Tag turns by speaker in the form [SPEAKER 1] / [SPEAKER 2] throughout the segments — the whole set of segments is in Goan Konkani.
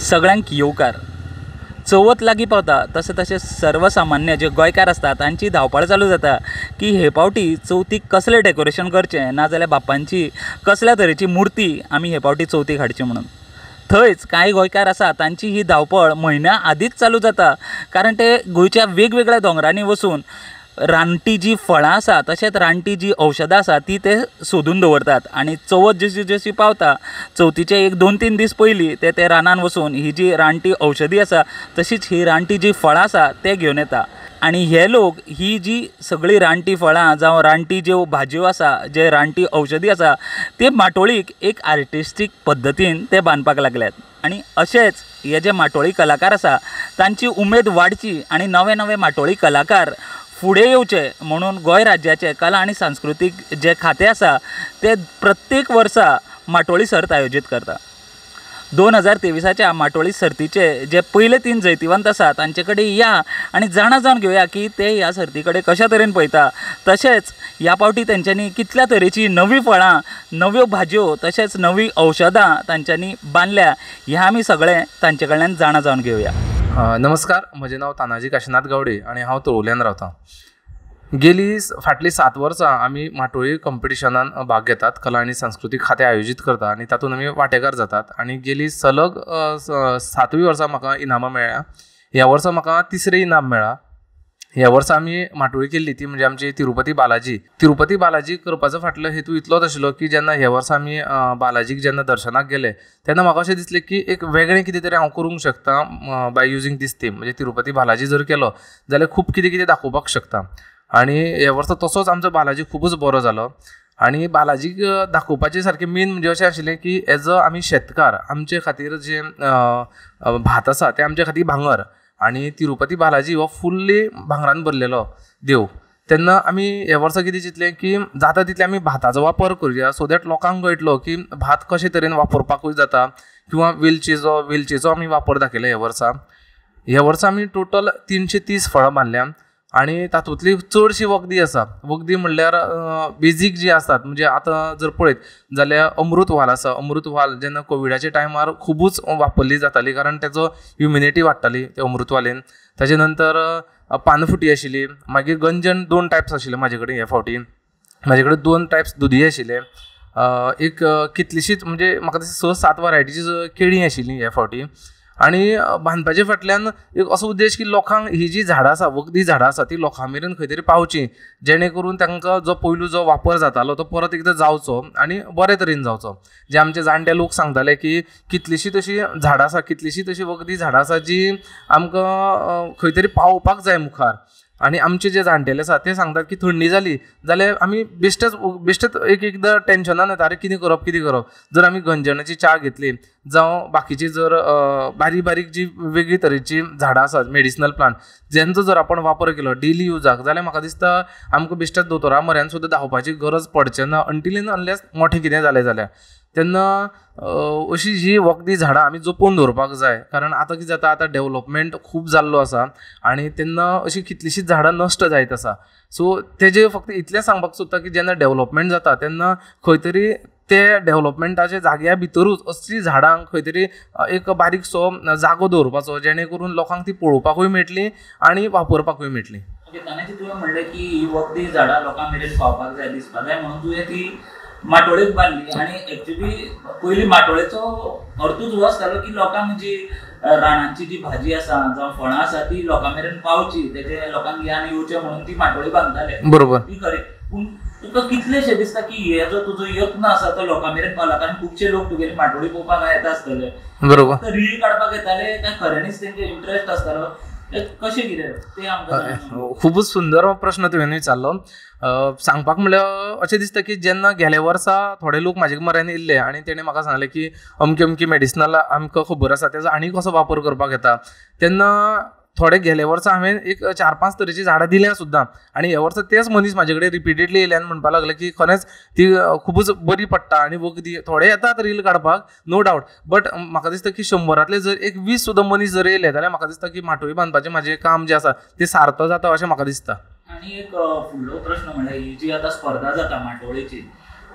[SPEAKER 1] सगळ्यांक येवकार. चवथ लागीं पावता तशें तशें सर्वसामान्य जे गोंयकार आसता तांची धांवपळ चालू जाता की हे फावटी चवथीक कसलें डेकोरेशन करचें नाजाल्यार बाप्पांची कसल्या तरेची मुर्ती आमी हे फावटी चवथीक हाडची म्हणून. थंयच कांय गोंयकार आसा तांची ही धांवपळ म्हयन्या आदींच चालू जाता, कारण ते गोंयच्या वेगवेगळ्या दोंगरांनी वचून रानटी जीं फळां आसा तशेंच रानटी जीं औशधां आसा ती ते सोदून दवरतात आनी चवथ जशी जशी पावता चवथीचे एक दोन तीन दीस पयलीं ते ते रानान वचून ही जी रानटी औशधी आसा तशीच ही रानटी जी फळां आसा ते घेवन येता आनी हे लोक ही जी सगळीं रानटी फळां जावं रानटी ज्यो भाजयो आसा जे रानटी औशधी आसा ते माटोळीक एक आर्टिस्टीक पद्दतीन ते बांदपाक लागल्यात. आनी अशेंच हे जे माटोळी कलाकार आसा तांची उमेद वाडची आनी नवे नवे माटोळी कलाकार फुडें येवचे म्हणून गोंय राज्याचें कला आनी सांस्कृतीक जें खातें आसा तें प्रत्येक वर्सा माटोळी सर्त आयोजीत करता. 2023च्या माटोळी सर्तीचे जे पयले 3 जैतिवंत आसा तांचे कडेन या आनी जाणा जावन घेवया की ते ह्या सर्ती कडेन कशा तरेन पळयता, तशेंच ह्या फावटी तेंच्यांनी कितल्या तरेची नवीं फळां, नव्यो भाजयो तशेंच नवीं औशधां तांच्यांनी बांदल्या, ह्या आमी सगळें तांचे कडल्यान जाणा जावन घेवया.
[SPEAKER 2] नमस्कार, म्हजें नांव तानाजी काशीनाथ गावडे आनी हांव तळोल्यान रावतां. गेली फाटलीं 7 वर्सां आमी माटोळी कंपिटिशनान भाग घेतात, कला आनी सांस्कृतीक खातें आयोजीत करता आनी तातूंत आमी वांटेकार जातात आनी गेली सलग 7वी वर्सा म्हाका इनामां मेळ्ळ्या. ह्या वर्सा म्हाका 3रें इनाम मेळ्ळां. ह्या वर्सा आमी माटोळी केल्ली ती म्हणजे आमची तिरुपती बालाजी. तिरुपती बालाजी करपाचो फाटलो हेतू इतलोच आशिल्लो की जेन्ना ह्या वर्सा आमी बालाजीक जेन्ना दर्शनाक गेले तेन्ना म्हाका अशें दिसलें की एक वेगळें कितें तरी हांव करूंक शकता बाय युजींग दीस थीम. म्हणजे तिरुपती बालाजी जर केलो जाल्यार खूब कितें कितें दाखोवपाक शकता आनी ह्या वर्सा तसोच आमचो बालाजी खुबूच बरो जालो. आनी बालाजीक दाखोवपाचें सारकें मेन म्हणजे अशें आशिल्लें की एज अ आमी शेतकार, आमचे खातीर जें भात आसा तें आमचे खातीर भांगर आनी तिरुपती बालाजी हो फुल्ली भांगरान भरलेलो देव. तेन्ना आमी ह्या वर्सा कितें चिंतलें की जाता तितलें आमी भाताचो वापर करुया सो that लोकांक कळटलो की भात कशे तरेन वापरपाकूय जाता किंवां वेलचेचो आमी वापर दाखयलो ह्या वर्सा. ह्या वर्सा आमी टोटल 330 फळां बांदल्या आनी तातूंतली चडशी वखदी आसा. वखदी म्हणल्यार बेजीक जी आसात, म्हणजे आतां जर पळयत जाल्यार अमृत वाल आसा. अमृत वाल जेन्ना कोविडाच्या टायमार खुबूच वापरली जाताली कारण तेजो इम्युनिटी वाडटाली त्या अमृत वालेन. ताजे नंतर पानफुटी आशिल्ली, मागीर गंजन 2 टायप्स आशिल्ले म्हाजे कडेन. हे फावटी म्हाजे कडेन 2 टायप्स दुदी आशिल्ले, एक कितलीशीच म्हणजे म्हाका दिसता 6-7 वरायटीची केळीं आशिल्लीं हे फावटी. आनी बांदपाचे फाटल्यान एक असो उद्देश की लोकांक ही जी झाडां आसा, वखदी झाडां आसा, ती लोकां मेरेन खंय तरी पावची जेणे करून तांकां जो पयलू जो वापर जातालो तो परत एकदां जावचो आनी बरे तरेन जावचो. जे आमचे जाणटे लोक सांगताले की कितलीशीं तशीं झाडां आसा, कितलीशीं तशीं वखदी झाडां आसा जी आमकां खंय तरी पावोवपाक जाय मुखार. आनी आमचे जे जाणटेले आसा ते सांगतात की थंडी जाली जाल्यार आमी बेश्टेच बेश्टेच एक एकदां टेंशनान येता, अरे कितें करप कितें करप. जर आमी गंजनाची च्या घेतली जावं बाकीची जर बारीक बारीक जी वेगळी तरेची झाडां आसात मेडिसिनल प्लांट जेंचो जर आपण वापर केलो डेली युजाक जाल्यार म्हाका दिसता आमकां बेश्टेच दोतोरा म्हऱ्यान सुद्दां धांवपाची गरज पडचें ना अंटील एंड अनलेस मोठें कितें जालें जाल्यार. तेन्ना अशी जी वखदी झाडां आमी जपून दवरपाक जाय कारण आतां कितें जाता, आतां डेवलपमेंट खूब जाल्लो आसा आनी तेन्ना अशीं कितलींशींच झाडां नश्ट जायत आसा. सो तेजें फक्त इतलें सांगपाक सोदता की जेन्ना डेवलपमेंट जाता तेन्ना खंय तरी ते डेवलपमेंटाच्या जाग्या भितरूच असलीं झाडां खंय तरी एक बारीकसो जागो दवरपाचो जेणे करून लोकांक ती पळोवपाकूय मेळटली आनी वापरपाकूय मेळटली.
[SPEAKER 1] ओके तानाजी, तुवें म्हणलें की ही वखदी झाडां लोकां मेरेन पावपाक जाय, दिसपाक जाय म्हणून तुवें ती माटोळीक बांदली. आनी एक्चुली पयलीं माटोळेचो अर्थूच हो आसतालो की लोकांक जी रानांची जी भाजी आसा जावं फळां आसा ती लोकां मेरेन पावची, तेजें लोकांक ज्ञान येवचें म्हणून ती माटोळी बांदताले.
[SPEAKER 2] बरोबर,
[SPEAKER 1] ती खरी. पूण तुका कितलेशें दिसता की हे जो तुजो यत्न आसा तो लोकां मेरेन पावला? कारण खुबशे लोक तुगेली माटोळी पळोवपाक येता आसतले,
[SPEAKER 2] बरोबर,
[SPEAKER 1] रील काडपाक येताले काय खऱ्यांनीच तेंचे इंट्रस्ट आसतालो, कशें कितें तें आमकां?
[SPEAKER 2] खुबूच सुंदर प्रश्न तुवें विचारलो. सांगपाक म्हणल्यार अशें दिसता की जेन्ना गेल्या वर्सा थोडे लोक म्हाजे म्हऱ्यान येयल्ले आनी तेणें म्हाका सांगलें की अमकी अमकी मेडिसिनल आमकां खबर आसा तेजो आनी कसो वापर करपाक येता, तेन्ना थोडे गेल्या वर्सा हांवें एक 4-5 तरेचीं झाडां दिल्यां सुद्दां आनी ह्या वर्सा तेच मनीस म्हाजे कडेन रिपिटेडली येयले आनी म्हणपाक लागले की खरेंच ती खुबूच बरी पडटा आनी वखदी. थोडे येतात रील काडपाक नो डावट, बट म्हाका दिसता की 100 जर एक 20 सुद्दां मनीस जर येयले जाल्यार म्हाका दिसता की माटोळी बांदपाचें म्हाजें काम जें आसा तें सार्थ जाता अशें म्हाका दिसता.
[SPEAKER 1] आनी एक फुडलो प्रश्न म्हणल्यार ही जी आतां स्पर्धा जाता माटोळेची,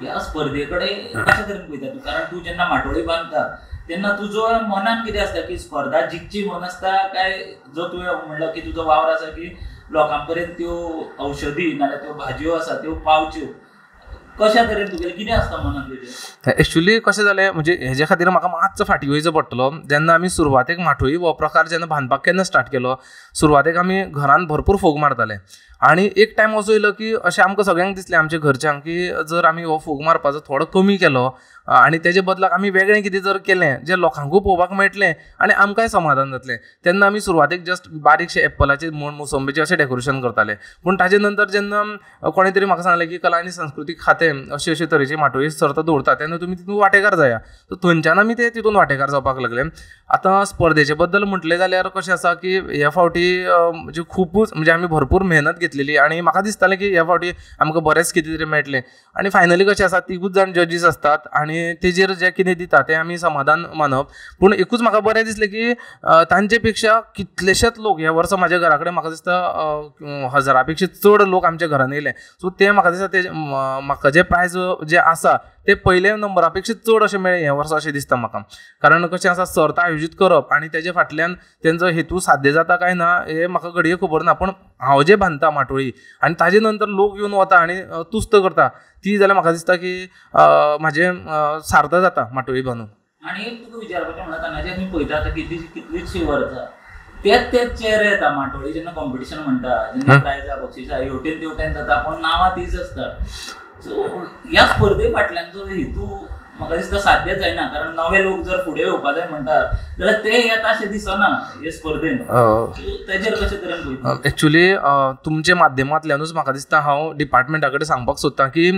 [SPEAKER 1] ह्या स्पर्धे कडेन कशें तरेन पळयता तूं? कारण तूं जेन्ना माटोळी बांदता तेन्ना तुजो मनान कितें आसता की स्पर्धा जिखची म्हणून आसता काय जो तुवें म्हणलो की तुजो वावर आसा की लोकां पर्यंत त्यो औषधी नाल्यार त्यो भाजयो आसा त्यो पावच्यो, कशा तरेन तुगेलें कितें आसता मनान तुजें?
[SPEAKER 2] एक्चुली कशें जालें म्हणजे हेजे खातीर म्हाका मातसो फाटीं वयचो पडटलो. जेन्ना आमी सुरवातेक माटोळी हो प्रकार जेन्ना बांदपाक केन्ना स्टार्ट केलो, सुरवातेक आमी घरान भरपूर फोग मारताले आनी एक टायम असो येयलो की अशें आमकां सगळ्यांक दिसलें आमच्या घरच्यांक की जर आमी हो फोग मारपाचो थोडो कमी केलो आनी तेजे बदलाक आमी वेगळें कितें जर केलें जें लोकांकूय पळोवपाक मेळटलें आनी आमकांय समाधान जातलें. तेन्ना आमी सुरवातेक जस्ट बारीकशे एप्पलाचे म्हण मोसंबीचे अशें डेकोरेशन करताले. पूण ताजे नंतर जेन्ना कोणें तरी म्हाका सांगलें की कला आनी सांस्कृतीक खातें अशी अशी तरेची माटोळी सर्त दवरता तेन्ना तुमी तितून वांटेकार जाया, सो थंयच्यान आमी ते तितून वांटेकार जावपाक लागले. आतां स्पर्धेचे बद्दल म्हटलें जाल्यार कशें आसा की ह्या फावटी म्हणजे खुबूच म्हणजे आमी भरपूर मेहनत घेतलेली आनी म्हाका दिसतालें की ह्या फावटी आमकां बरेंच कितें तरी मेळटलें. आनी फायनली कशें आसा तिगूच जाण जजीस आसतात आनी तेजेर जें कितें दिता तें आमी समाधान मानप. पूण एकूच म्हाका बरें दिसलें की तांचे पेक्षा कितलेशेच लोक ह्या वर्सा म्हाज्या घरा कडेन म्हाका दिसता हजारा पेक्षा चड लोक आमच्या घरान येयले. सो तें म्हाका दिसता ते म्हाका जे प्रायज जे आसा ते पयले नंबरा पेक्षा चड अशें मेळ्ळें ह्या वर्सा अशें दिसता म्हाका. कारण कशें आसा सर्त आयोजीत करप आनी तेजे फाटल्यान तेंचो हेतू साध्य जाता काय ना हें म्हाका घडये खबर ना, पूण हांव जें बांदता माटोळी आनी ताजे नंतर लोक येवन वता आनी तुस्त करता ती जाल्यार म्हाका दिसता की म्हाजें सार्थ जाता माटोळी बांदून.
[SPEAKER 1] आनी एक तुका विचारपाचें म्हणल्यार तांकां आमी पळयता आतां कितलींशीं वर्सां तेच तेच चेहरे येता माटोळी जेन्ना कॉम्पिटिशन म्हणटा जेन्ना प्रायजां बक्षिसां हेवटेन तेवटेन जाता पूण नांवां तीच आसता. सो ह्या स्पर्धे फाटल्यानचो हेतू म्हाका दिसता साध्य जायना, कारण नवे लोक जर फुडें येवपा जाय म्हणटा जाल्यार ते येता अशें दिसना हे स्पर्धेन, तेजेर कशे तरेन पळयता?
[SPEAKER 2] एक्चुली तुमच्या माध्यमांतल्यानूच म्हाका दिसता हांव डिपार्टमेंटा कडेन सांगपाक सोदता की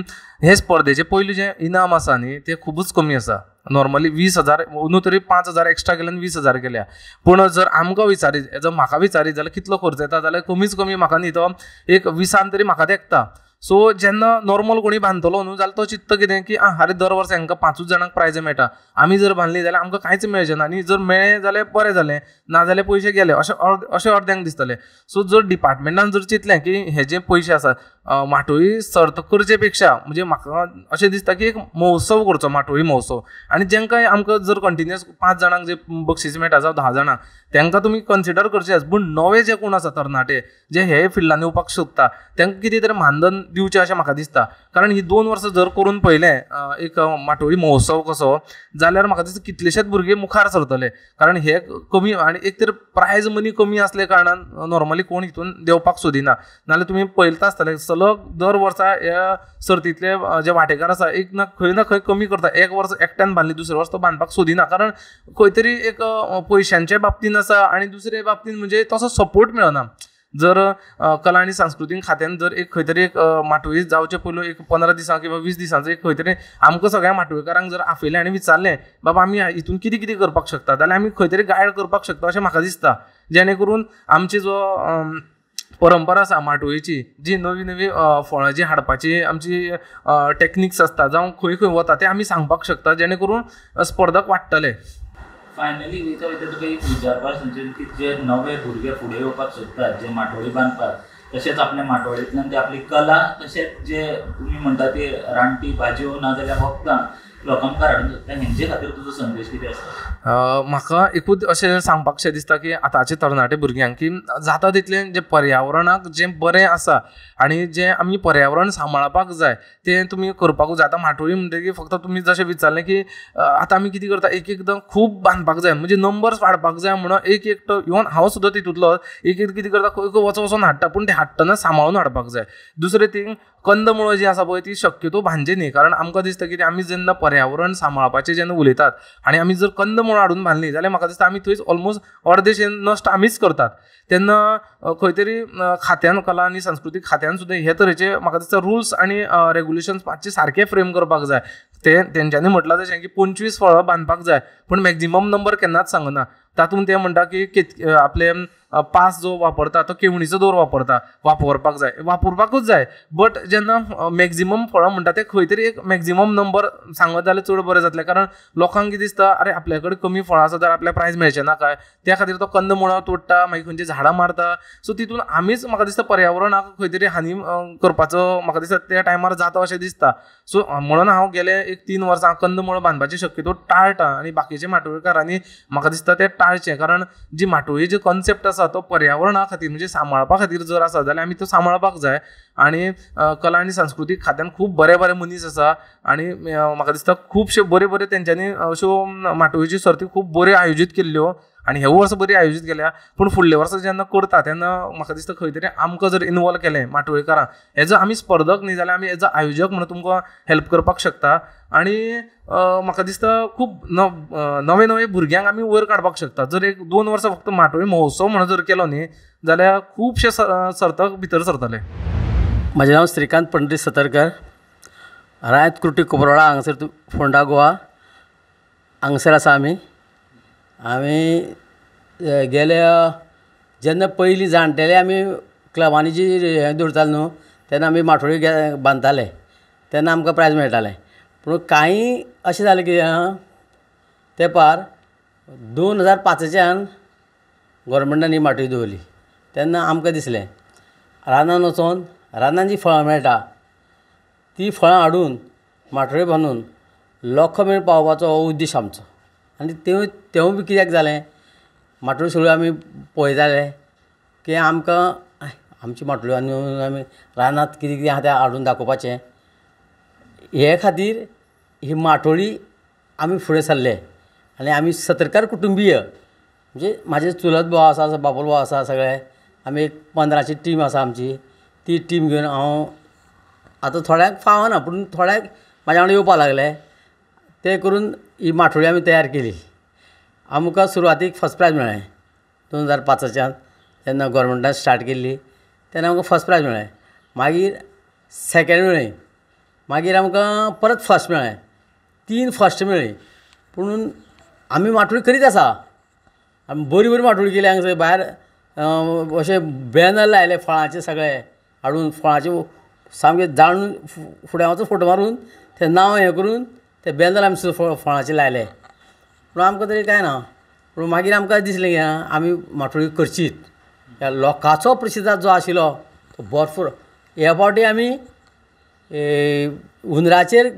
[SPEAKER 2] हे स्पर्धेचे पयलीं जें इनाम आसा न्ही तें खुबूच कमी आसा. नॉर्मली 20,000 अंदू तरी 5,000 एक्स्ट्रा केल्या आनी 20,000 केल्या. पूण जर आमकां विचारीत जर म्हाका विचारीत जाल्यार कितलो खर्च येता जाल्यार कमीच कमी म्हाका न्ही तो एक 20 तरी म्हाका तेंकता. सो जेन्ना नॉर्मल कोणी बांदतलो न्हू जाल्यार तो चिंतता कितें की आं अरे दर वर्सा हांकां 5 जाणांक प्रायज मेळटा, आमी जर बांदली जाल्यार आमकां कांयच मेळचें ना आनी जर मेळ्ळें जाल्यार बरें जालें ना जाल्यार पयशे गेले अशें अशें अर्द्यांक दिसतलें. सो जर डिपार्टमेंटान जर चिंतलें की हे जे पयशे आसात माटोळी सर्त करचे पेक्षा म्हणजे म्हाका अशें दिसता की एक महोत्सव करचो माटोळी महोत्सव आनी जेंकां आमकां जर कंटिन्युअस 5 जाणांक जे बक्षीस मेळटा जावं 10 जाणांक तांकां तुमी कन्सिडर करचेच, पूण नवे जे कोण आसा तरणाटे जे हे फिल्डान येवपाक सोदता तांकां कितें तरी मानधन दिवचें अशें म्हाका दिसता. कारण ही 2 वर्सां जर करून पळयलें एक माटोळी महोत्सव कसो जाल्यार म्हाका दिसता कितलेशेच भुरगे मुखार सरतले. कारण हे कमी आनी एक तर प्रायज मनी कमी आसल्या कारणान नॉर्मली कोण हितून देंवपाक सोदिना, नाजाल्यार तुमी पळयता आसतले सलग दर वर्सा ह्या सर्तींतले जे वांटेकार आसा एक ना खंय ना खंय कमी करता. एक वर्स एकट्यान बांदली दुसरे वर्स तो बांदपाक सोदिना, कारण खंय तरी एक पयशांचे बाबतीन आसा आनी दुसरे बाबतीन म्हणजे तसो सपोर्ट मेळना. जर कला आनी सांस्कृतीक खात्यान जर एक खंय तरी एक माटोळी जावचे पयलू एक 15 दिसां किंवा 20 दिसांचो एक खंय तरी आमकां सगळ्या माटोळेकारांक जर आपयलें आनी विचारलें बाबा आमी हितून कितें कितें करपाक शकता जाल्यार आमी खंय तरी गायड करपाक शकता अशें म्हाका दिसता. जेणे करून आमची जो परंपरा आसा माटोळेची जी नवी नवी फळां जी हाडपाची आमची टॅक्निक्स आसता जावं खंय खंय वता तें आमी सांगपाक शकता, जेणे करून स्पर्धक वाडटले.
[SPEAKER 1] फायनली वयता वयता तुका एक विचारपाक सोदता की जे नवे भुरगे फुडें येवपाक सोदतात जे माटोळी बांदपाक तशेंच आपल्या माटोळेंतल्यान ते आपली कला तशेंच जे तुमी म्हणटा ते रानटी भाजयो ना जाल्यार वखदां लोकां मुखार हाडूंक सोदता, हेंचे खातीर तुजो संदेश कितें आसा?
[SPEAKER 2] म्हाका एकूच अशें सांगपाकशें दिसता की आतांचे तरणाटे भुरग्यांक की जाता तितलें जें पर्यावरणाक जें बरें आसा आनी जें आमी पर्यावरण सांबाळपाक जाय तें तुमी करपाकूच जाय. आतां माटोळी म्हणटकीर फक्त तुमी जशें विचारलें की आतां आमी कितें करता एक एकदम खूब बांदपाक जाय म्हणजे नंबर्स वाडपाक जाय म्हणून एक एकटो इवन हांव सुद्दां तितूंतलो एक एक कितें करता खंय खंय वचोन वचोन हाडटा, पूण तें हाडटना सांबाळून हाडपाक जाय. दुसरें थिंग कंदमुळां जीं आसा पळय ती शक्यतो बांदची न्ही, कारण आमकां दिसता की आमी जेन्ना पर्यावरण सांबाळपाचें जेन्ना उलयतात आनी आमी जर कंदमुळां हाडून बांदलीं जाल्यार म्हाका दिसता आमी थंयच ऑलमोस्ट अर्देशें नश्ट आमीच करतात. तेन्ना खंय तरी खात्यान कला आनी सांस्कृतीक खात्यान सुद्दां हे तरेचे म्हाका दिसता रुल्स आनी रेगुलेशन्स मातशे सारके फ्रेम करपाक जाय. ते तेंच्यांनी म्हटलां तशें की 25 फळां बांदपाक जाय, पूण मॅक्झिमम नंबर केन्नाच सांगना. तातूंत ते म्हणटा की आपले पास जो वापरता तो केवणीचो दोर वापरता, वापरपाक जाय, वापरपाकूच जाय. बट जेन्ना मॅक्झिमम फळां म्हणटा ते खंय तरी एक मॅक्झिमम नंबर सांगत जाल्यार चड बरें जातलें. कारण लोकांक कितें दिसता, अरे आपल्या कडेन कमी फळां आसा जाल्यार आपल्याक प्रायज मेळचें ना काय, त्या खातीर तो कंदमुळां तोडटा, मागीर खंयची झाडां मारता. सो तितून आमीच म्हाका दिसता पर्यावरणाक खंय तरी हानी करपाचो म्हाका दिसता त्या टायमार जाता अशें दिसता. सो म्हणून हांव गेले एक 3 वर्सां कंदमुळां बांदपाची शक्यतो टाळटा आनी बाकीचे माटोळेकारांनी म्हाका दिसता ते टाळचें. कारण जी माटोळी जी कॉन्सेप्ट आसा तो पर्यावरणा खातीर म्हणजे सांबाळपा खातीर जर आसा जाल्यार आमी तो सांबाळपाक जाय. आनी कला आनी सांस्कृतीक खात्यान खूब बरे बरे मनीस आसा आनी म्हाका दिसता खुबशे बरे बरे तेंच्यांनी अश्यो माटोळेच्यो सर्ती खूब बऱ्यो आयोजीत केल्ल्यो आनी हे वर्स बरी आयोजीत केल्या. पूण फुडल्या वर्सा जेन्ना करता तेन्ना म्हाका दिसता खंय तरी आमकां जर इनवॉल्व केलें माटोळेकारांक एज अ आमी स्पर्धक न्ही जाल्यार आमी एज अ आयोजक म्हणून तुमकां हेल्प करपाक शकता. आनी म्हाका दिसता खूब नवे नवे भुरग्यांक आमी वयर काडपाक शकता. जर 1-2 वर्सां फक्त माटोळी महोत्सव म्हणून जर केलो न्ही जाल्यार खुबशे सर्तक भितर सरतले.
[SPEAKER 3] म्हजें नांव श्रीकांत पंडित सतरकर, रायत कुर्टी कोपरवाडा हांगासर फोंडा गोवा हांगासर आसा. आमी आमी गेल्या जेन्ना पयलीं जाणटेले आमी क्लबांनी जी हें दवरताले न्हू तेन्ना आमी माटोळी बांदताले तेन्ना आमकां प्रायज मेळटालें. पूण कांय अशें जालें की तेंपार 2005च्यान गोवोरमेंटान ही माटोळी दवरली तेन्ना आमकां दिसलें रानान वचोन रानान जी फळां मेळटा ती फळां हाडून माटोळी बांदून लोकां मेरेन पावोवपाचो हो उद्देश आमचो. आनी तेवूय बी कित्याक जालें माटोळी सगळ्यो आमी पळयताले की आमकां आमची माटोळी आनी आमी रानांत कितें कितें आहा तें हाडून दाखोवपाचें हे खातीर ही माटोळी आमी फुडें सरले. आनी आमी सतरकार कुटुंबीय म्हणजे म्हाजे चुलत भाव आसा, बापोल भाव आसा, सगळे आमी एक 15ची टीम आसा आमची. ती टीम घेवन हांव आतां थोड्यांक फावना पूण थोड्यांक म्हाज्या वांगडा येवपाक लागले ते करून ही माटोळी आमी तयार केली. आमकां सुरवातीक फर्स्ट प्रायज मेळ्ळें 2005च्यान जेन्ना गोवोरमेंटान स्टार्ट केल्ली तेन्ना आमकां फर्स्ट प्रायज मेळ्ळें. मागीर सेकेंड मेळ्ळी, मागीर आमकां परत फर्स्ट मेळ्ळें, 3 फर्स्ट मेळ्ळी. पूण आमी माटोळी करीत आसा, आमी बरी बरी माटोळी केली. हांगासर भायर अशें बॅनर लायले फळांचे सगळे हाडून फळांचे सामके जाणून फुडें वचून फोटो मारून तें नांव हें करून ते बॅनर आमी फळांचे लायले. पूण आमकां तरी कांय ना. पूण मागीर आमकां दिसलें की आमी माटोळी करचीत. ह्या लोकांचो प्रतिसाद जो आशिल्लो तो भरपूर. ह्या फावटी आमी हुंदराचेर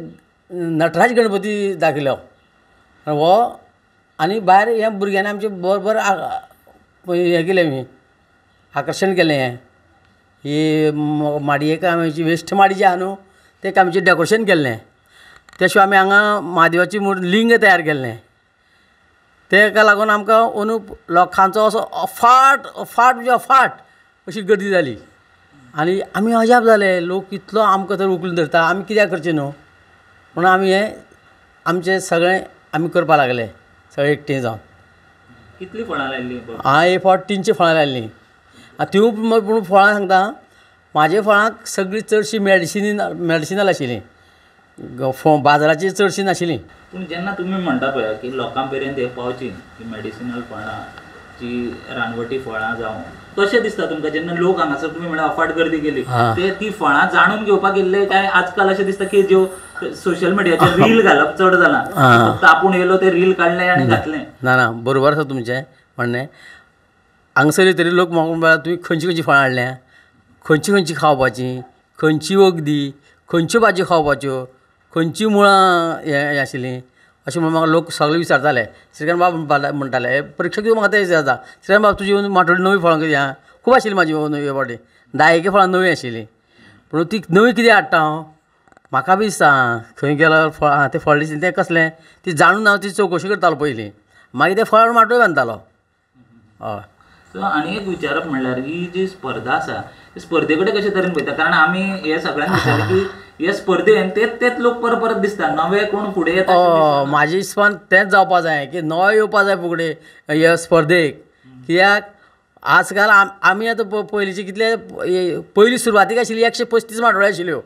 [SPEAKER 3] नटराज गणपती दाखयलो हो आनी भायर ह्या भुरग्यांनी आमचे बरोबर हें केलें, आमी आकर्शण केलें. हें ही माडयेक आमची वेस्ट माडी जी आहा न्हू तेका आमचें डेकोरेशन केल्लें. त्या शिवाय आमी हांगा महादेवाची लिंग तयार केल्लें. तेका लागून आमकां अंदू लोकांचो असो अफाट अफाट म्हणजे अफाट अशी गर्दी जाली आनी आमी अजाप जाले. लोक इतलो आमकां तर उखलून धरता, आमी कित्याक करचें न्हू म्हणून आमी हें आमचें सगळें आमी करपाक लागले सगळे एकठांय जावन.
[SPEAKER 1] कितलीं फळां लायिल्लीं?
[SPEAKER 3] हांवें एक फावट 300 फळां लायिल्लीं. तिवूय पूण फळां सांगता म्हाजे फळांक सगळीं चडशीं मेडिसिनल आशिल्लीं, बाजाराची चडशीं नाशिल्लीं.
[SPEAKER 1] पूण जेन्ना तुमी म्हणटा पळय की लोकां मेरेन ते पावची की मेडिसिनल फळां जी रानवटी फळां जावं, कशें दिसता तुमकां जेन्ना लोक हांगासर तुमी म्हणल्यार अफाट गर्दी केली ते ती फळां जाणून घेवपाक येयल्ले काय आजकाल अशें दिसता की ज्यो सोशल मिडियाचेर रील घालप चड जालां, फक्त आपूण येयलो ते रील काडलें आनी घातलें?
[SPEAKER 3] ना ना, बरोबर आसा तुमचें म्हणणें. हांगासर येतरी लोक म्हाका तुवें खंयची खंयची फळां हाडल्या, खंयची खंयची खावपाची, खंयची वखदी, खंयच्यो भाजयो खावपाच्यो, खंयची मुळां हें आशिल्लीं अशें म्हणून म्हाका लोक सगळे विचारताले. श्रीकांत बाब म्हणटाले परिक्षक म्हाका तें विचारता, श्रीकांत बाब तुजी माटोळी नवी फळां कितें आहा? खूब आशिल्ली म्हाजी नवी फावटी 10 फळां नवीं आशिल्लीं. पूण ती नवी कितें हाडटा हांव म्हाका बी दिसता खंय गेलो फळ आहा तें फळ दिसलें तें कसलें ती जाणून हांव ती चवकशी करतालो पयलीं, मागीर तें फळ माटोळी बांदतालो. हय.
[SPEAKER 1] सो आनी एक विचारप म्हणल्यार ही जी स्पर्धा आसा स्पर्धे कडेन कशे तरेन पळयता? कारण आमी हे सगळ्यांक विचारलें की हे स्पर्धेन तेच तेच लोक परत परत दिसता, नवे कोण फुडें येता?
[SPEAKER 3] म्हाजे हिसपान तेंच जावपा जाय की नवे येवपा जाय फुगडे हे स्पर्धेक. कित्याक आजकाल आमी आतां पयलींचे कितले पयली सुरवातीक आशिल्ली 135 माटोळ्यो आशिल्ल्यो,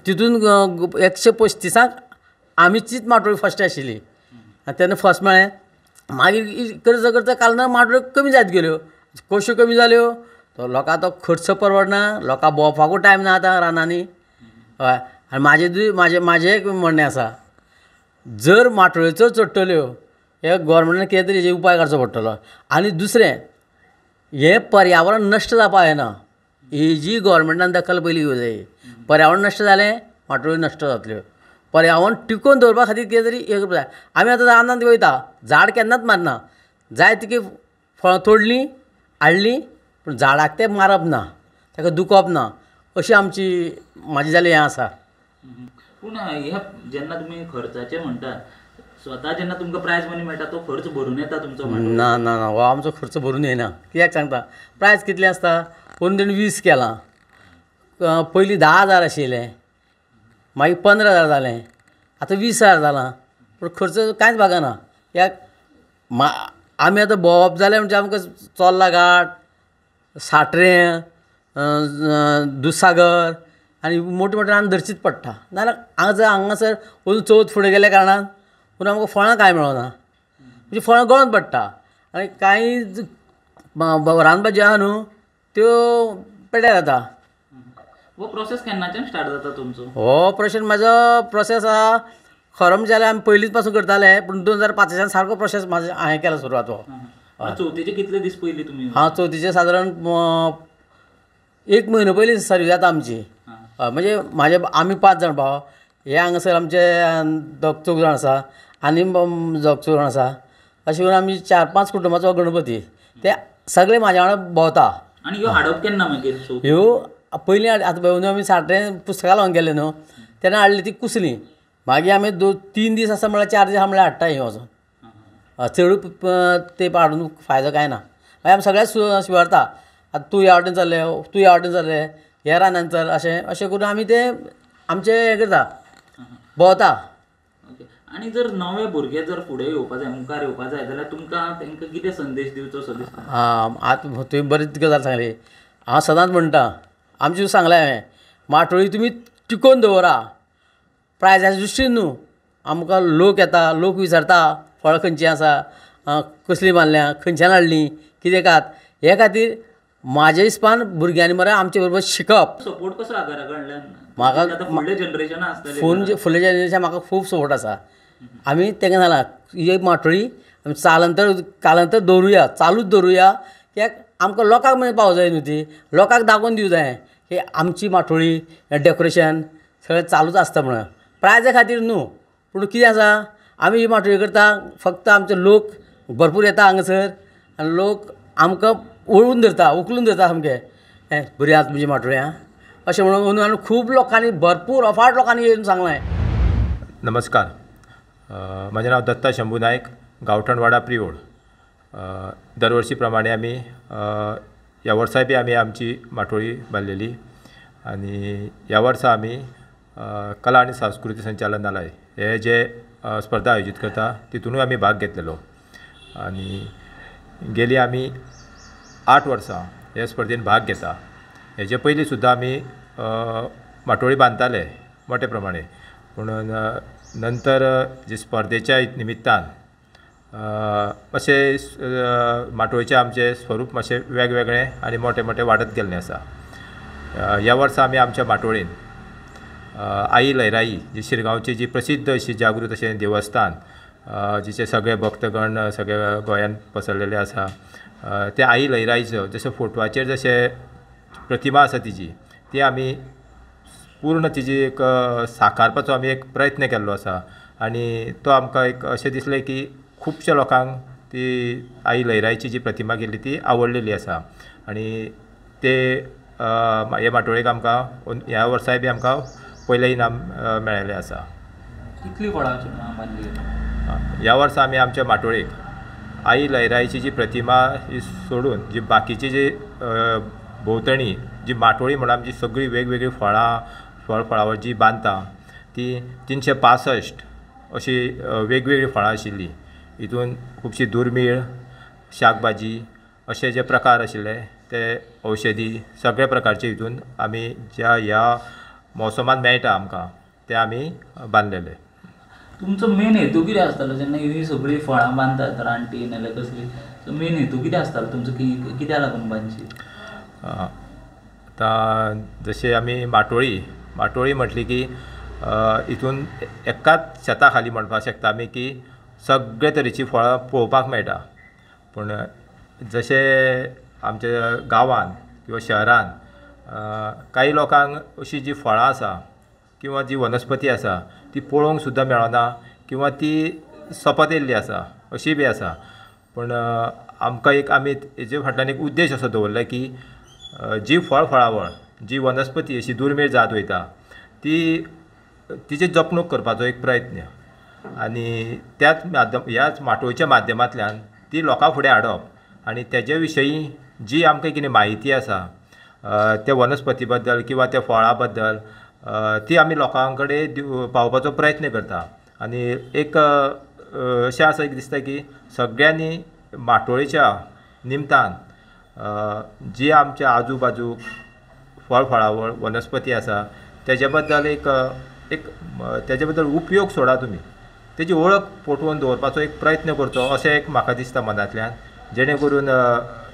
[SPEAKER 3] तितून 135 आमीचीच माटोळी फर्स्ट आशिल्ली आनी तेन्ना फर्स्ट मेळ्ळें. मागीर करता करता कालना माटोळ्यो कमी जायत गेल्यो, कश्यो कमी जाल्यो तो लोकां तो खर्च परवडना, लोकां भोंवपाकूय टायम ना आतां रानांनी। हय, आनी म्हाजें म्हाजें म्हाजें एक म्हणणें आसा, जर माटोळ्यो चड चडटल्यो हे गोवोरमेंटान कितें तरी हेजेर उपाय काडचो पडटलो। आनी दुसरें, हें पर्यावरण नश्ट जावपाक जायना, हेजी गोवोरमेंटान दखल पयली घेवंक जाय। पर्यावरण नश्ट जालें माटोळ्यो नश्ट जातल्यो। पर्यावरण टिकोवन दवरपा खातीर कितें तरी हें करपाक जाय। आमी आतां रानांत वयता, झाड केन्नाच मारना, जाय तितकी फळां तोडलीं हाडलीं, पूण झाडाक तें मारप ना, ताका दुखोवप ना, अशी आमची म्हाजी जाल्यार हें आसा।
[SPEAKER 1] पूण हे जेन्ना तुमी खर्चाचे म्हणटा, स्वता जेन्ना तुमकां प्रायज मनी मेळटा तो खर्च भरून येता तुमचो?
[SPEAKER 3] ना ना ना, हो आमचो खर्च भरून येना। कित्याक सांगता, प्रायज कितलें आसता, अंदू तेणी 20 केलां, पयलीं 10,000 आशिल्लें, मागीर 15,000 जालें, आतां 20,000 जालां, पूण खर्च कांयच भागना। कित्याक आमी आतां भोंवप जालें म्हणजे आमकां चोर्ला घाट, साट्रें, दुदसागर आनी मोटे मोटे रान धरचीच पडटा। नाजाल्यार हांगासर हांगासर अजून चवथ फुडें गेल्या कारणान पूण आमकां फळां कांय मेळना, म्हणजे फळां गळोन पडटा आनी कांय रानभाजी आहा न्हू त्यो पेड्यार जाता।
[SPEAKER 1] हो प्रोसेस केन्नाच्यान स्टार्ट जाता तुमचो?
[SPEAKER 3] हो प्रोसेस म्हाजो प्रोसेस आहा खरो म्हणजे जाल्यार आमी पयलींच पासून करताले, पूण 2005च्यान सारको प्रोसेस म्हाजो हांवें केला सुरवात हो।
[SPEAKER 1] चवथीचे कितले दीस पयलीं तुमी?
[SPEAKER 3] हांव चवथीचे सादारण 1 म्हयनो पयलीं सर्व जाता आमची। म्हणजे म्हाजे आमी 5 जाण भाव, हे हांगासर आमचे दोग चौग जाण आसा आनी दोग चौग जाण आसा, अशें करून आमी 4-5 कुटुंबाचो गणपती, ते सगळे म्हाज्या वांगडा भोंवता।
[SPEAKER 1] आनी ह्यो हाडप केन्ना मागीर?
[SPEAKER 3] ह्यो पयलीं आतां अंदू आमी साठे पुस्तकां लावन गेले न्हू, तेन्ना हाडली ती कुसली, मागीर आमी 2-3 दीस आसा म्हळ्यार 4 दीस आसा म्हळ्यार हाडटा ही वचोन, चड तें हाडून फायदो कांय ना। मागीर आमी सगळ्याक शिवारता, आतां तूं ह्या वाटेन चल्ले, तूं ह्या वाटेन चल्ले, ह्या रानान चल, अशें अशें करून आमी तें आमचें हें करता, भोंवता।
[SPEAKER 1] ओके, आनी जर नवे भुरगे जर फुडें येवपा जाय, मुखार येवपा जाय जाल्यार तुमकां तांकां कितें संदेश दिवचो सो दिसता?
[SPEAKER 3] आं, आतां तुवें बरीच गजाल सांगली। हांव सदांच म्हणटा, आमचें सांगलें हांवें, माटोळी तुमी टिकोवन दवरा, प्रायजाच्या दृश्टीन न्हू, आमकां लोक येता, लोक विचारता फळां खंयचीं आसा, कसलीं बांदल्या, खंयच्यान हाडलीं, कितें कात, हे खातीर म्हाज्या हिसपान भुरग्यांनी मरे आमचे बरोबर शिकप।
[SPEAKER 1] सपोर्ट कसो आसा घरा कडल्यान?
[SPEAKER 3] म्हाका
[SPEAKER 1] फुडलें जनरेशन आसतलें,
[SPEAKER 3] फुडलें जनरेशन म्हाका खूब सपोर्ट आसा। आमी तांकां सांगलां ही माटोळी आमी चालंतर कालांतर दवरुया, चालूच दवरुया, कित्याक आमकां लोकांक मेरेन पावोवंक जाय न्हू ती, लोकांक दाखोवन दिवंक जाय की आमची माटोळी डेकोरेशन सगळें चालूच आसता म्हणून, प्रायजा खातीर न्हू, पूण कितें आसा आमी ही माटोळी करता फक्त आमचे लोक भरपूर येता हांगासर आनी लोक आमकां ओळून धरता, उखलून धरता सामकें, हें बरी आसा तुमची माटोळी आं अशें म्हणून आनी खूब लोकांनी, भरपूर अफाट लोकांनी येवन सांगलें।
[SPEAKER 4] नमस्कार, म्हजें नांव दत्ता शंभू नायक, गांवठणवाडा प्रियोळ। दरवर्षी प्रमाणे आमी ह्या वर्साय बी आमी आमची माटोळी बांदलेली आनी ह्या वर्सा आमी कला आनी सांस्कृतीक संचालनालय हे जे स्पर्धा आयोजीत करता तितूनूय आमी भाग घेतलेलो आनी गेली आमी 8 वर्सां हे स्पर्धेन भाग घेता। हेजे पयलीं सुद्दां आमी माटोळी बांदताले मोठे प्रमाणे, पूण नंतर जे स्पर्धेच्या निमित्तान अशें माटोळीचें आमचें स्वरूप मातशें वेगवेगळें आनी मोठे मोठे वाडत गेल्लें आसा। ह्या वर्सा आमी आमच्या माटोळेन आई लयराई जी शिरगांवची जी प्रसिद्ध अशी जागृत अशें देवस्थान जिचे सगळे भक्तगण सगळे गोंयांत पसरलेले आसा, ते आई लयराईचो जशें फोटवाचेर जशें प्रतिमा आसा तिजी ती आमी पूर्ण तिजी एक साकारपाचो आमी एक प्रयत्न केल्लो आसा आनी तो आमकां एक अशें दिसलें की खुबश्या लोकांक ती आई लयराईची जी प्रतिमा केल्ली ती आवडलेली आसा आनी ते हे माटोळेक आमकां ह्या वर्साय बी आमकां पयलें इनाम मेळिल्लें आसा।
[SPEAKER 1] कितली फळां बांदली?
[SPEAKER 4] ह्या वर्सा आमी आमच्या माटोळेक आई लयराईची जी प्रतिमा ही सोडून जी बाकीची जी भोंवतणी जी माटोळी म्हणून आमची सगळीं वेगवेगळीं फळां फळ फळावळ जी बांदता ती 365 अशी वेगवेगळीं फळां आशिल्लीं। हितून खुबशी दुर्मीळ शाक भाजी अशे जे प्रकार आशिल्ले ते औषधी सगळे प्रकारचे हितून आमी ज्या ह्या मोसमांत मेळटा आमकां ते आमी बांदलेले।
[SPEAKER 1] तुमचो मेन हेतू कितें आसतालो जेन्ना ही सगळीं फळां बांदतात रानटी नाल्यार कसली, सो मेन हेतू कितें आसतालो तुमचो की कित्याक लागून बांदची?
[SPEAKER 4] आतां जशें आमी माटोळी म्हटली की हितून एकाच शेता खाली म्हणपाक शकता आमी की सगळे तरेची फळां पळोवपाक मेळटा. पूण जशें आमच्या गांवांत किंवां शहरान कांय लोकांक अशी जी फळां आसा किंवां जी वनस्पती आसा ती पळोवंक सुद्दां मेळना किंवां ती सोंपत येयल्ली आसा अशी बी आसा. पूण आमकां एक आमी हेजे फाटल्यान एक उद्देश असो दवरला की जी फळ फळावळ जी वनस्पती अशी दुर्मीळ जात वयता ती तिची जपणूक करपाचो एक प्रयत्न आनी त्याच माध्यम ह्याच माटोळेच्या माध्यमांतल्यान ती लोकां फुडें हाडप आनी तेजे विशयी जी आमकां कितें म्हायती आसा त्या वनस्पती बद्दल किंवां त्या फळां बद्दल ती आमी लोकां कडेन पावोवपाचो प्रयत्न करता. आनी एक अशें आसा की दिसता की सगळ्यांनी माटोळेच्या निमतान जी आमच्या आजू बाजूक फळ फळावळ वनस्पती आसा तेजे बद्दल एक एक तेजे बद्दल उपयोग सोडा तुमी तेजी वळख पोटोवन दवरपाचो एक प्रयत्न करचो अशें एक म्हाका दिसता मनांतल्यान, जेणे करून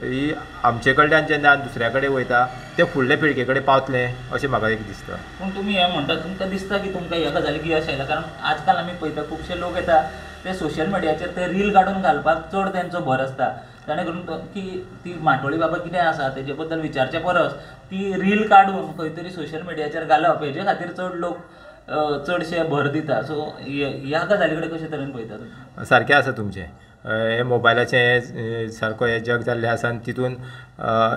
[SPEAKER 4] ही आमचे कडल्यान जेन्ना दुसऱ्या कडेन वयता ते फुडले पिळगे कडेन पावतलें अशें म्हाका एक दिसता.
[SPEAKER 1] पूण तुमी हें म्हणटा तुमकां दिसता की तुमकां ह्या गजालीक यश आयलां? कारण आजकाल आमी पळयता खुबशे लोक येता ते सोशल मिडियाचेर ते रील काडून घालपाक चड तेंचो भर आसता, जाणे करून की ती माटोळी बाबा कितें आसा तेजे बद्दल विचारचे परस ती रील काडून खंय तरी सोशल मिडियाचेर घालप हेजे खातीर चड लोक चडशे भर दिता. सो ह्या गजाली कडेन कशे तरेन पळयता तुमी?
[SPEAKER 4] सारकें आसा तुमचें, हें मोबायलाचें सारको हें जग जाल्लें आसा आनी तितून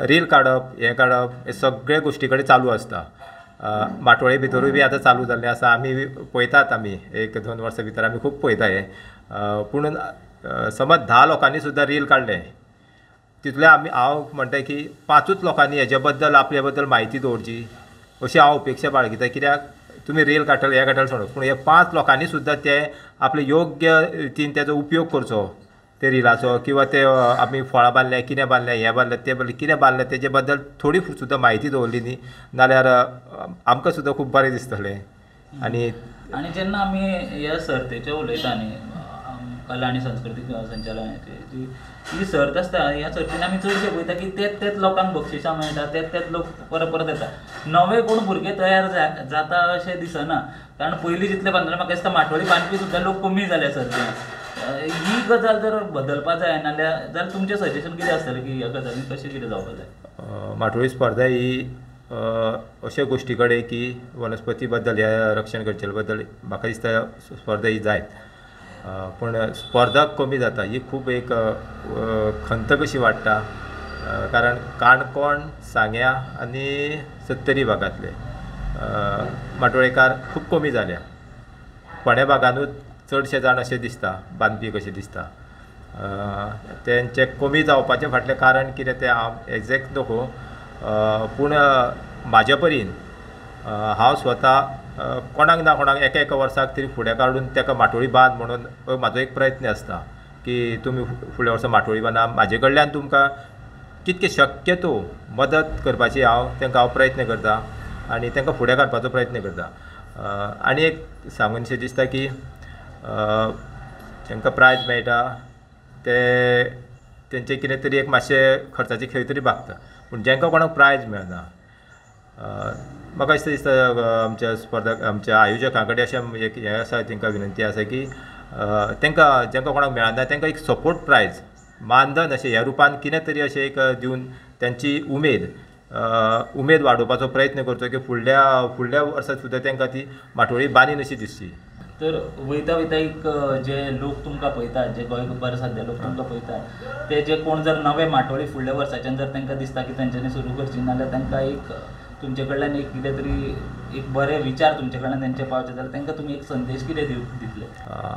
[SPEAKER 4] रील काडप हें काडप हे सगळे गोश्टी कडेन चालू आसता. माटोळे भितरूय बी आतां चालू जाल्लें आसा, आमी पळयतात, आमी एक दोन वर्सां भितर आमी खूब पळयता हें. पूण समज 10 लोकांनी सुद्दां रील काडलें तितूंतल्यान आमी हांव म्हणटा की 5 लोकांनी हेजे बद्दल आपल्या बद्दल म्हायती दवरची अशी हांव अपेक्षा बाळगिता. कित्याक तुमी रील काडटले हें काडटले सोडून, पूण हे 5 लोकांनी सुद्दां ते आपले योग्य रितीन तेजो उपयोग करचो ते रिलाचो किंवां ते आमी फळां बांदल्या कितें बांदलें हें बांदलें तें बांदलें कितें बांदलें तेजे बद्दल थोडी सुद्दां म्हायती दवरली न्ही नाल्यार आमकां सुद्दां खूब बरें दिसतलें. आनी
[SPEAKER 1] आनी जेन्ना आमी ह्या सर्तेचें उलयता न्ही, कला आनी संस्कृतीक संचालनाची जी ही सर्त आसता, ह्या सर्तीन आमी चडशे पळयता की तेच तेच लोकांक बक्षिसां मेळटा, तेच तेच लोक परत परत येता, नवे कोण भुरगे तयार जाता अशें दिसना. कारण पयलीं जितले बांदले म्हाका दिसता माटोळी बांदपी सुद्दां लोक कमी जाले सर्तीन. ही गजाल जर बदलपा जाय नाल्यार जाल्यार तुमचें सजेशन कितें आसतलें की ह्या गजालीन कशें कितें जावपा जाय?
[SPEAKER 4] माटोळी स्पर्धा ही अशे गोश्टी कडेन की वनस्पती बद्दल ह्या रक्षण करचे बद्दल म्हाका दिसता स्पर्धा ही जायत, पूण स्पर्धा कमी जाता ही खूब एक खंत कशी वाडटा. कारण काणकोण, सांग्या आनी सत्तरी भागांतले माटोळेकार खूब कमी जाल्या. फोंड्या भागानूच चडशे जाण अशें दिसता बांदपी कशें दिसता. तेंचें कमी जावपाचें फाटलें कारण कितें तें हांव एग्जॅक्ट नको, पूण म्हाज्या परीन हांव स्वता कोणाक ना कोणाक एका एका वर्साक तरी फुडें काडून ताका माटोळी बांद म्हणून म्हाजो एक प्रयत्न आसता की तुमी फुडल्या वर्सा माटोळी बांदा, म्हाजे कडल्यान तुमकां कितकें शक्य तो मदत करपाची हांव तांकां हांव प्रयत्न करता आनी तांकां फुडें काडपाचो प्रयत्न करता. आनी एक सांगूनशें दिसता की तांकां प्रायज मेळटा ते तेंचे कितें तरी एक मातशें खर्चाचे खंय तरी भागता, पूण जांकां कोणाक प्रायज मेळना म्हाका अशें दिसता आमच्या स्पर्धक आमच्या आयोजकां कडेन अशें एक हें आसा, तांकां विनंती आसा की तांकां जांकां कोणाक मेळना तांकां एक सपोर्ट प्रायज मानधन अशें ह्या रुपान कितें तरी अशें एक दिवन तेंची उमेद उमेद वाडोवपाचो प्रयत्न करचो की फुडल्या फुडल्या वर्सा सुद्दां तांकां ती माटोळी बांदीन अशी दिसची.
[SPEAKER 1] तर वयता वयता एक जे लोक तुमकां पळयतात, जे गोंयभर सद्या लोक तुमकां पळयतात, ते जे कोण जर नवे माटोळी फुडल्या वर्साच्यान जर तांकां दिसता की तेंच्यांनी सुरू करची नाल्यार तांकां एक तुमचे कडल्यान एक कितें तरी एक बरे विचार तुमचे कडल्यान तेंचे पावचे जाल्यार तांकां तुमी एक संदेश कितें दितले?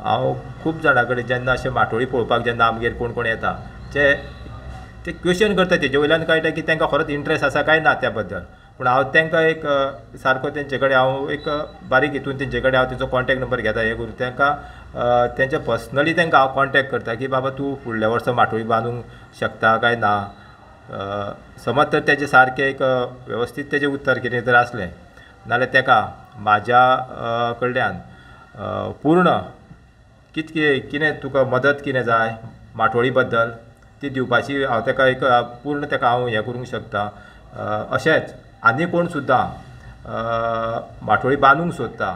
[SPEAKER 4] हांव खूब जाणां कडेन जेन्ना अशें माटोळी पळोवपाक जेन्ना आमगेर कोण कोण येता ते क्वेश्चन करता, तेजे वयल्यान कळटा की तांकां खरोच इंट्रस्ट आसा काय ना त्या बद्दल. पूण हांव तांकां एक सारको तेंचे कडेन हांव एक बारीक हितून तेंचे कडेन हांव तेंचो कॉन्टेक्ट नंबर घेता, हें करून तांकां तेंच्या पर्सनली तांकां हांव कॉन्टेक्ट करता की बाबा तूं फुडल्या वर्सा माटोळी बांदूंक शकता काय ना. समज तर तेजें सारकें एक वेवस्थीत तेजें उत्तर कितें तर आसलें नाल्यार ताका म्हाज्या कडल्यान पूर्ण कितके कितें तुका मदत कितें जाय माटोळी बद्दल ती दिवपाची हांव ताका एक पूर्ण ताका हांव हें करूंक शकता. अशेंच आनी कोण सुद्दां माटोळी बांदूंक सोदता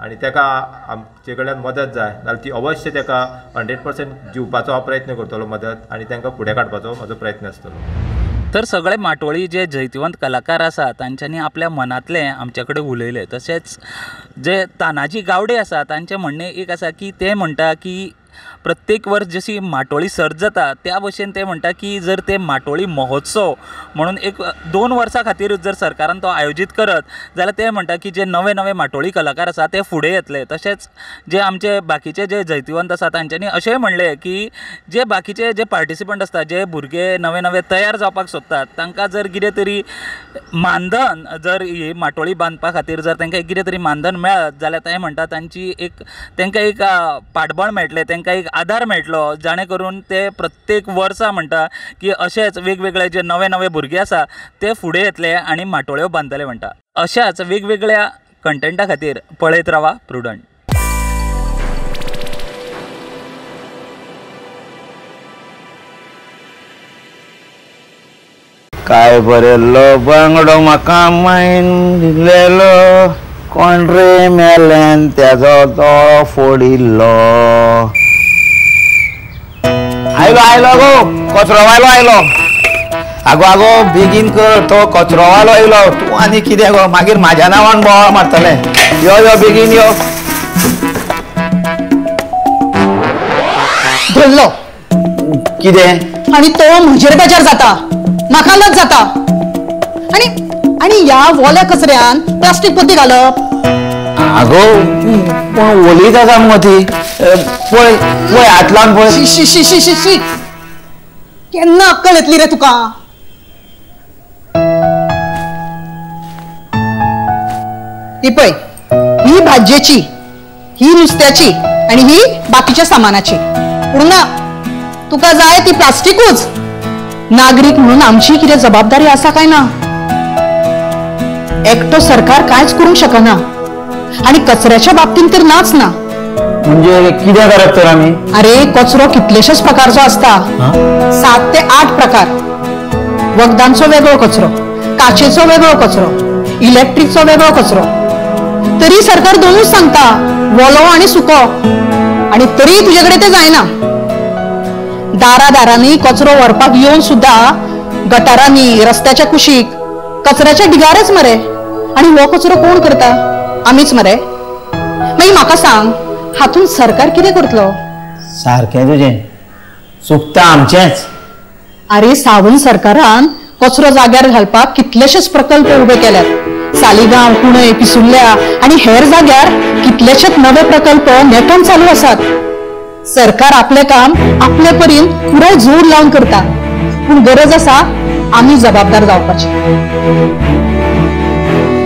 [SPEAKER 4] आनी ताका आमचे कडल्यान मदत जाय जाल्यार ती अवश्य ताका 100% दिवपाचो हांव प्रयत्न करतलो मदत आनी तांकां फुडें काडपाचो म्हजो प्रयत्न आसतलो.
[SPEAKER 1] तर सगळे माटोळी जे जैतिवंत कलाकार आसा तांच्यांनी आपल्या मनांतलें आमचे कडेन उलयलें. तशेंच जे तानाजी गावडे आसा तांचें म्हणणें एक आसा की ते म्हणटा की प्रत्येक वर्स जशी माटोळी सर्त जाता त्या भशेन ते म्हणटा की जर ते माटोळी महोत्सव म्हणून एक 2 वर्सां खातीर जर सरकारान तो आयोजीत करत जाल्यार ते म्हणटा की जे नवे नवे माटोळी कलाकार आसा ते फुडें येतले. तशेंच जे आमचे बाकीचे जे जैतिवंत आसा तांच्यांनी अशेंय म्हणलें की जे बाकीचे जे पार्टिसिपंट आसता, जे भुरगे नवे नवे तयार जावपाक सोदतात तांकां जर कितें तरी मानधन जर ही माटोळी बांदपा खातीर जर तांकां कितें तरी मानधन मेळत जाल्यार ते म्हणटा तांची एक तांकां एक पाठबळ मेळटलें, तांकां एक आदार मेळटलो, जाणे करून ते प्रत्येक वर्सा म्हणटा की अशेंच वेगवेगळे जे नवे नवे भुरगे आसा ते फुडें येतले आनी माटोळ्यो बांदतले म्हणटा. अशाच वेगवेगळ्या कंटेंटा खातीर पळयत रावा प्रुडंट.
[SPEAKER 5] काय बरेलो बांगडो म्हाका मायन दिलेलो, कोण रे मेल्यान तेजो दोळो फोडिल्लो. आयलो आयलो गो कचरोवालो आयलो. आगो आगो बेगीन कर, तो कचरोवालो आयलो. तूं आनी कितें गो मागीर म्हाज्या नांवान बोवाळ मारतलें. यो यो बेगीन यो.
[SPEAKER 6] धरलो
[SPEAKER 5] कितें
[SPEAKER 6] आनी तो म्हजेर बेजार जाता, म्हाका लज जाता. आनी आनी ह्या वोल्या कचऱ्यान प्लास्टीक पोती घालप.
[SPEAKER 5] आगो पूण ओलीच आसा मुगो ती. पळय पळय हात लावन पळय.
[SPEAKER 6] शी शी शी शी शी, केन्ना अक्कल येतली रे तुका? ही पळय, ही भाजयेची, ही नुस्त्याची आनी ही बाकीच्या सामानाची. पूण ना, तुका जाय ती प्लास्टिकूच. नागरीक म्हणून आमची कितें जबाबदारी आसा काय ना? एकटो सरकार कांयच करूंक शकना आनी कचऱ्याच्या बाबतींत तर नाच ना.
[SPEAKER 5] म्हणजे कितें करप तर आमी?
[SPEAKER 6] अरे कचरो कितलेशेच प्रकारचो आसता, 7 ते 8 प्रकार. वखदांचो वेगळो कचरो, काचेचो वेगळो कचरो, इलेक्ट्रिकचो वेगळो कचरो. तरी सरकार दोनूच सांगता, वोलो आनी सुको, आनी तरी तुजे कडेन ते जायना. दारा दारांनी कचरो व्हरपाक येवन सुद्दां गटारांनी, रस्त्याच्या कुशीक, कचऱ्याच्या ढिगारच मरे. आनी हो कचरो कोण करता? आमीच मरे. मागीर म्हाका सांग, हातून सरकार कितें करतलो?
[SPEAKER 5] सारकें तुजें, चुकता आमचेंच.
[SPEAKER 6] अरे सावंत सरकारान कचरो जाग्यार घालपाक कितलेशेच प्रकल्प उबे केल्यात. सालिगांव, कुणय, पिसुर्ल्या आनी हेर जाग्यार कितलेशेच नवे प्रकल्प नेटान चालू आसात. सरकार आपलें काम आपले परीन पुराय जोर लावन करता, पूण गरज आसा आमी जबाबदार जावपाची.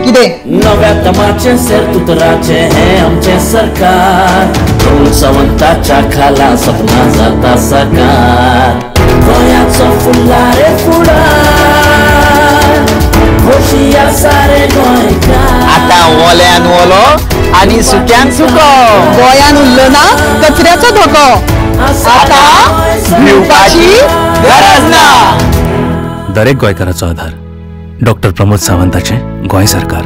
[SPEAKER 6] कितें
[SPEAKER 7] नव्या तमाचे सेरतुतराचे हे आमचे सरकार, प्रमोद सावंताच्या खाला सपना जाता साकार. गोंयाचो फुडला रे फुडार, खोशी आसा रे गोंयकार.
[SPEAKER 5] आतां ओल्यान ओलो आनी सुक्यान सुको,
[SPEAKER 6] गोंयान उरलो ना कचऱ्याचो धोको, आतां भिवपाची गरज ना.
[SPEAKER 7] दरेक गोंयकाराचो आधार डॉक्टर प्रमोद सावंताचें गोंय सरकार.